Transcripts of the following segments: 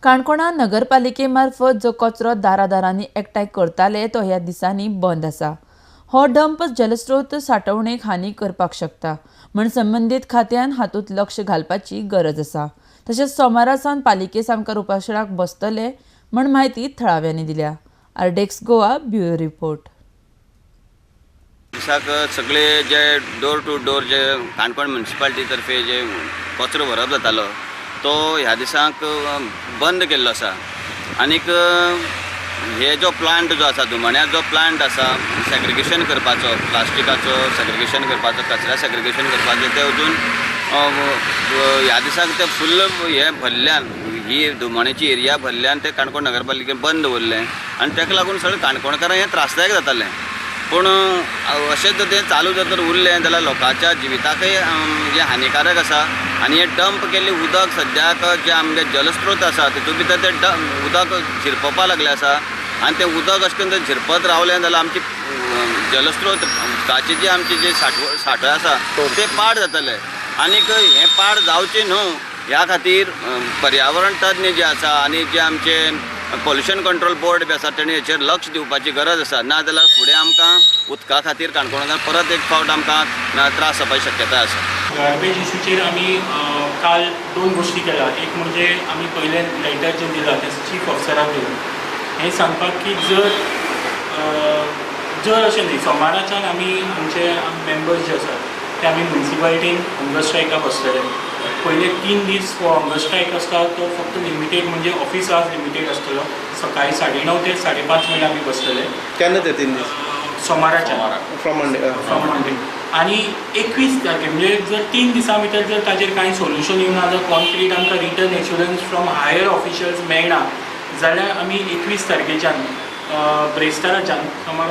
काणकोणा नगरपालिके मार्फत जो कचरो दारादारांनी एकठांय करताले तो ह्या दिसांनी बंद आसा. हो डंप जलस्रोत साठवणेक हानी करपाक शकता म्हण संबंदीत खात्यान हातूंत लक्ष घालपाची गरज आसा. तशेंच सोमारा सावन पालिके सामकार उपोशणाक बसतले म्हण म्हायती थळाव्यांनी दिल्या. आरडेक्स गोवा ब्युरो रिपोर्ट. दिसाक सगळे जे डोर टू डोर जे काणकोण म्युनिसिपालिटी तर्फे जे कचरो व्हरप जातालो तो ह्या दिसांक बंद केल्लो आसा. आनीक हे जो प्लांट जो आसा दुमण्या जो प्लांट आसा सेग्रिगेशन करपाचो, प्लास्टिकाचो सेग्रिगेशन करपाचो, कचऱ्या सेग्रिगेशन करपाचें, ते अजून ह्या दिसाक ते फुल्ल हे भरल्यान, ही दुमण्याची एरिया भरल्यान ते काणकोण नगरपालिकेन बंद दवरलें आनी ताका लागून सगळें काणकोणकारांक हें त्रासदायक जातालें. पूण अशेंच जर तें चालू जर तर उरलें जाल्यार लोकांच्या जिविताकय हें हानिकारक आसा. आनी हें डंप केल्लें उदक सद्याक जें आमगे जलस्रोत आसा तितूंत भितर तें उदक झिरपपाक लागलें आसा आनी तें उदक अशें करून जर झिरपत रावलें जाल्यार आमची जलस्रोत उदकाचे जे आमचे जे सांठो आसा ते पाड जातले. आनीक हें पाड जावचें न्हू ह्या खातीर पर्यावरण तज्ञ जे आसा आनी जे आमचे पोल्युशन कंट्रोल बोर्ड बी आसा तेणी हेचेर लक्ष दिवपाची गरज आसा. ना जाल्यार फुडें आमकां उदका खातीर काणकोणांत परत एक फावट आमकां त्रास जावपाची शक्यताय आसा. गार्बेज इशूचेर आमी काल दोन गोश्टी केल्या. एक म्हणजे आमी पयलें लेटर जें दिलां तें चीफ ऑफिसराक दिलां, हें सांगपाक की जर जर अशें न्ही सोमाराच्यान आमी आमचे मेंबर्स जे आसात ते आमी म्युनिसिपालिटीन हंगर स्ट्रायकाक बसतले. पयले 3 दीस हो हंगर स्ट्रायक आसता तो फक्त लिमिटेड म्हणजे ऑफिस आवर्स लिमिटेड आसतलो. सकाळी 9:30 ते 5:30 मेरेन आमी बसतले. केन्ना ते 3 दीस? सोमाराच्यान, फ्रॉम मंडे. From Monday. आनी 21 तारखे म्हणजे जर 3 दिसां भितर जर ताजेर कांय सोल्युशन येवना, जर कॉन्क्रीट आमकां return assurance from higher officials मेळना जाल्यार आमी 21 तारखेच्यान ब्रेस्ताराच्यान सोमार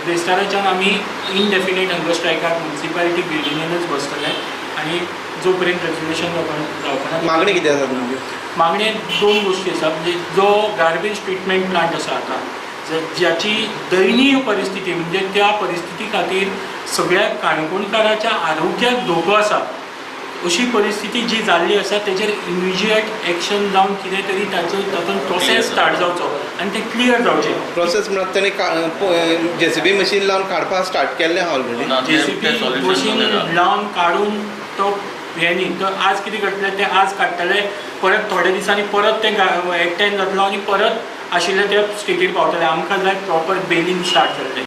ब्रेस्ताराच्यान आमी इनडेफिनेट हंगर स्ट्रायकाक म्युनिसिपालिटी बिल्डिंगेनूच बसतले आनी जो पर्यंत रेजोल्युशन जावपाना. मागणी कितें आसा तुमची? मागणी 2 गोश्टी आसा. म्हणजे जो गार्बेज ट्रिटमेंट प्लांट आसा आतां ज्याची दयनीय परिस्थिती म्हणजे त्या परिस्थिती खातीर सगळ्या काणकोणकाराच्या आरोग्याक धोको आसा अशी परिस्थिती जी जाल्ली आसा तेजेर इमिजिएट एक्शन जावन कितें तरी ताचो तातूंत प्रोसेस स्टार्ट जावचो आनी तें क्लियर जावचें. प्रोसेस म्हणल्यार ताणें जेसीबी मशीन लावन काडपाक स्टार्ट केल्लें आहा ऑलरेडी. जेसीबी मशीन लावन काडून तो हें न्ही, तर आज कितें करतले तें आज काडटले, परत थोड्या दिसांनी परत तें एकठांय जातलो आनी परत आशिल्ले ते स्टेटीर पावतले. आमकां जाय प्रॉपर बेलिंग स्टार्ट जातलें.